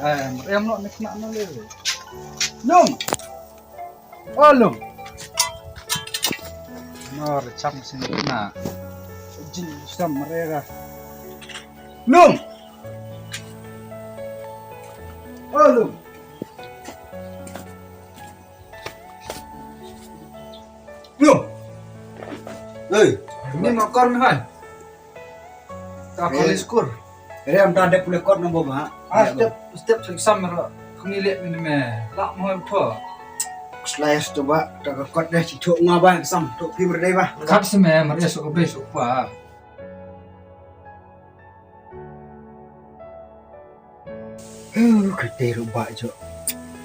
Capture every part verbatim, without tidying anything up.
Em, em, no, nek, na, na, le. Lum. Oh, Lum. No, re, cham, sin, na. Jin, stam, re, ra. Lum. Oh, Lum. Lum. Hey. Ni ma kor ni hai. Ka kor ni skur. Re, am ta dep pule kot na bo ma. Ah, step, step exam ro. Kuni le ni me. La mo hem tho. Slice to ba, ta ka kot deh, ci thok nga ba exam, thok phi merdei ba. Kat se me, merdei sok be sok pa. Huh, kata ruh ba jo.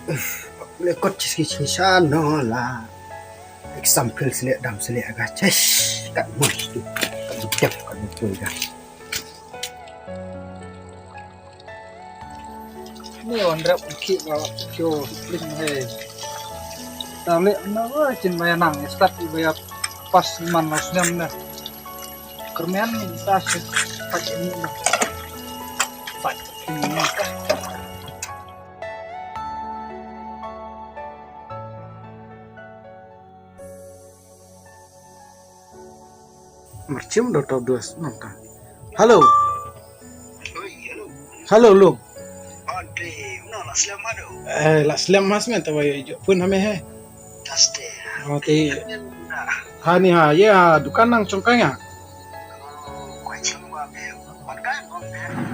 Uf, le kot cis ki cis no la. Example selek dam selek aga. Ces, kat mut tu. Kat mut tu, kat mut tu aga. Ni wan rep ki ba kyo pling he. Ta le na wa chin ba nang start ba ya pas man na snem na. Kyrmen ta se pat ni na. Pat ni na. Marchim do top dos nang ta. Hello. Hello, Lum. Eh, la slem mas men ta wa yo jo pun hame he. Oh, te. Ha ni ha, ye ha, dukan nang chongkai nga.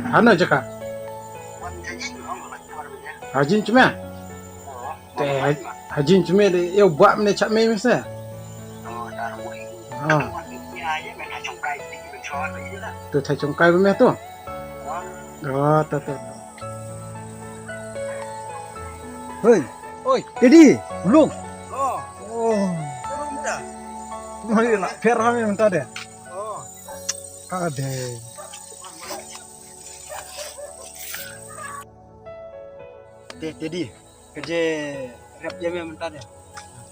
Ha na jaka. Ha jin chme. Te ha, ha jin chme de, yow ba mne chak me me se. Ha. Tu thai chongkai ba me tu. Oh, ta ta. Hei. Oi. Jadi, Lum. Oh. Oh. Hei, la pher ha me mynta de. Oh. Ade. Te, te di, ka je rep ïa me mynta de.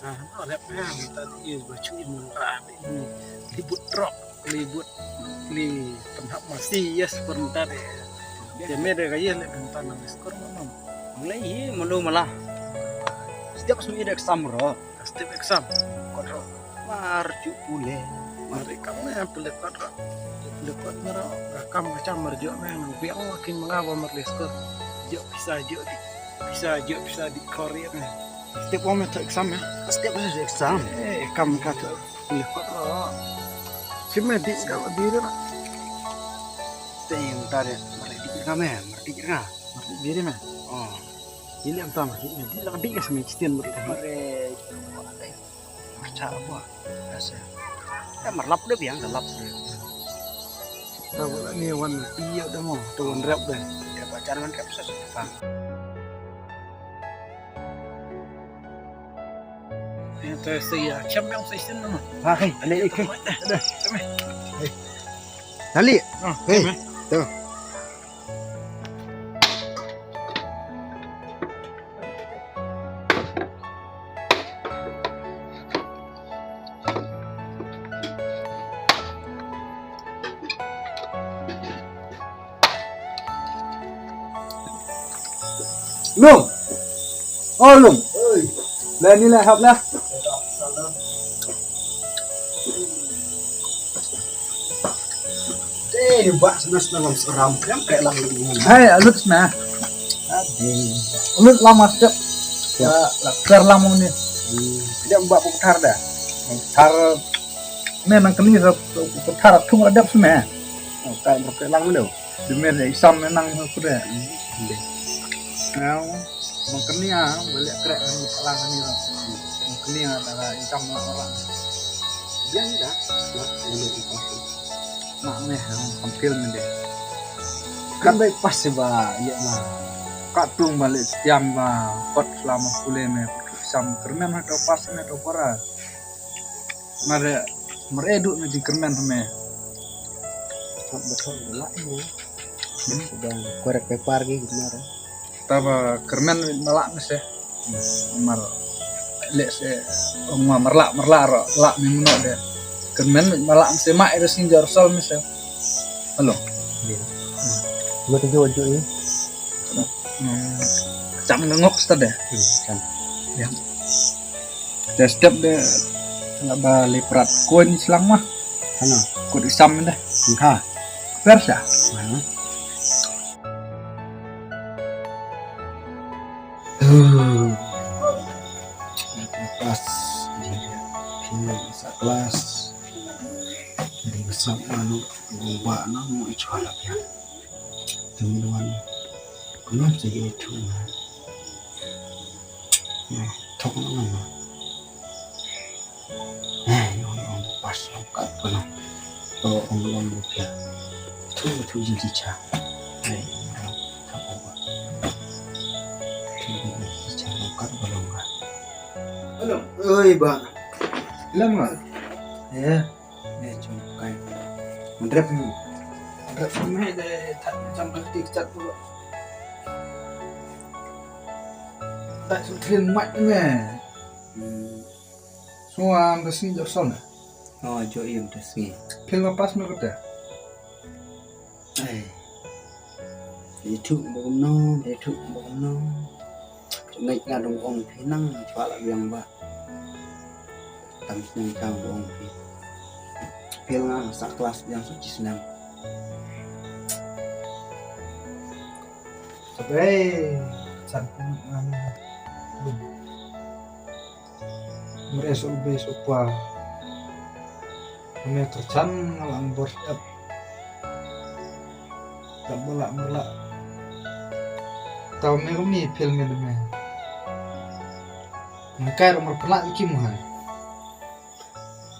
Ah, no, rep ïa mynta de, ïa ba chu ïa mynta de, ïa li but trok, li but, li pynhap masi, yes, mynta de. Te me de ka ïa le mynta na skor ma mam. Mlei hi mano mala. Setiap smi de exam ro. Step exam. Kot ro. Mar ju pule. Mar ikam ne pule kot ro. Pule kot mar ro. Kam ka cham mar jo ne nang biang wa king manga wa mar le skor. Jo pisa jo di. Pisa jo pisa di korea ne. Step one me to exam ya. Step one to exam. Eh, kam ka to pule kot ro. Sim me di ka di ro. Te mynta de mar di ka me, mar di ka. Mar di me. Oh. Ini am tam, ini di lang di ka sini Kristian beri tadi. Pare, pare. Macam apa? Rasa. Ya, marlap deh, biang, lap deh. Tahu lah ni wan iya deh mau, tu wan rap deh. Ya, pacar wan rap sesuatu. Ini tu saya champion session nama. Ah, hei, ada ikut. Ada. Hei. Dali. Ah, hei. Hei. Tu. Lum. Oh, Lum. Oi. Lah ni lah hap lah. Eh, ni bak sana sana ngam seram. Yang kayak lang ini. Hai, alut sana. Ade. Alut lama step. Ya, lah ker lama ni. Hmm. Dia bak putar dah. Putar. Ni nang keni sa putar tung adap sana. Oh, kayak berkelang dulu. Demen ya, isam menang aku deh. Iya. Yang mengkenia balik kerek kami palang kami lah. Mengkenia adalah isam lah orang. Dia enggak. Nak, nak, nak, nak. Mak meh, yang tampil mende. Kan baik pas sih, ba, iya mah. Kat tung balik setiam ba, kot selama pule meh, isam kermen atau pas meh atau para. Mare, mare duk na jingkyrmen hame. Thok ba thok ba lah ni. Hmm. Ba korek pepar gi gimana? Taba kyrmen wit malak mese. Mar lek se ong ma marlak marlak ro lak mi mno de. Kyrmen wit malak mese mak ira sing jor sol mese. Halo. Iya. Mata jo jo ni. Hmm. Ngi la ngok stad de. Hmm, kan. Ya. Te step de la ba liprat coin slang mah. Hano? Kut isam de. Engka. Persa. Hano? Pas. Sa kelas. Di besar anu, gumba na mo ichwa la pia. Temuan. Kumno sigi itu na. Tok na mana. Eh, ong ong pas ong kat kono. To ong ong bukya. Tu tu jin chicha. Eh, tak apa. Tu jin chicha ong kat kono. Hello. Oi, ba. Lama. Ya. Eh, jom kai. Drep ni. Drep ni de tak jam berhenti kat tu. Tak sutrin mat ni. Hmm. Semua anda sini jauh sana. Oh, jo iem te sngi. Phil ma pas me kata. Ai. Itu bom no, itu bom no. Ngai nga dong ong phi nang chwa la biang ba. Tam snem chang dong ong phi. Phil nga sa kelas biang sa chi snem. Sabai san pun ngan. Mres ul bes upa. Me kerchan ngalang bor ep. Tam bala merla. Tau me kami film me de me. Mengkai ro mer pernah iki muhai.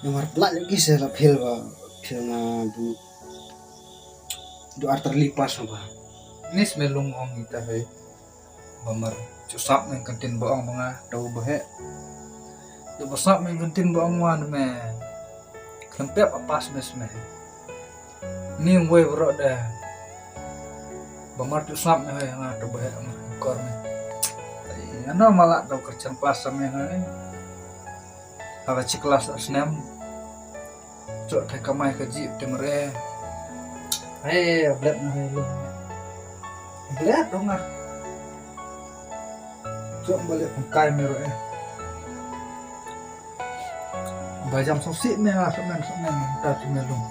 Nomor plat lagi saya la phil ba phil nga du du arter lipas ba. Nis me lung ong ita hai. Bamar chusap me kantin ba ong ba nga dau ba he. Du ba sap me kantin ba ong wan me. Klempep apas mes me. Ni wei bro da. Bamar chusap me hai nga dau ba he amar kor me. Ai, ano malak dau kerchan kelas me hai. Haba chi kelas snem. Chok te kamai ka jip te mere. Hei, blet na hei lung. Blet dong ah. Chok balik pengkai mero eh. Bajam sosi me ah, semen semen ta tu me lung.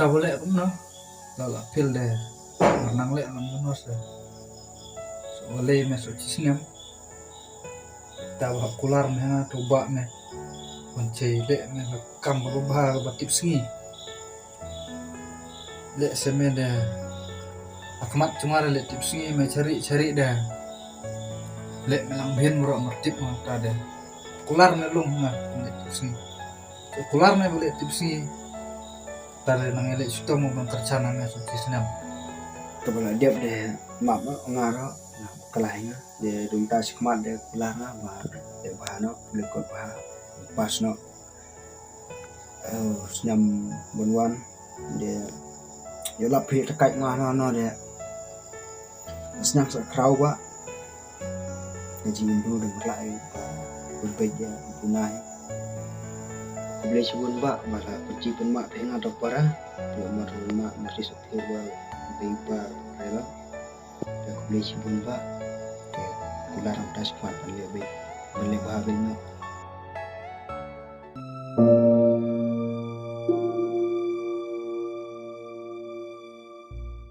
Ta balik kumno. Lala pil de. Nang lek nang menos de. So balik me so chi snem. Ta ba kular me ha tu ba me. Wan chei le me ha kam ba ba ba tip sngi. Le se me de. Akmat chunga le tip sngi me chari chari de. Le me lang bin bro mer tip ma ta de. Kular me lung ha le tip sngi. Kular me ba le tip sngi. Ta de nang le chutom ban kerchan me so chi snem. Ka ba la dep de map ngaro. Kalai nga de dum ta sikmat de kular nga ba de ba no pule kot ba pas no. Eh, snem bun wan de yo lap phi takai nga no no de snem sa krau ba de ji indu de merlai ba bun pej ya bunai. Khublei shibun ba ba la kunci pun ma phi nga dok para. Yo ma ma ma si sopir ba phi ba rela. Te khublei shibun ba. Te kular am tas pat ban leh beit ban leh bha beit noh.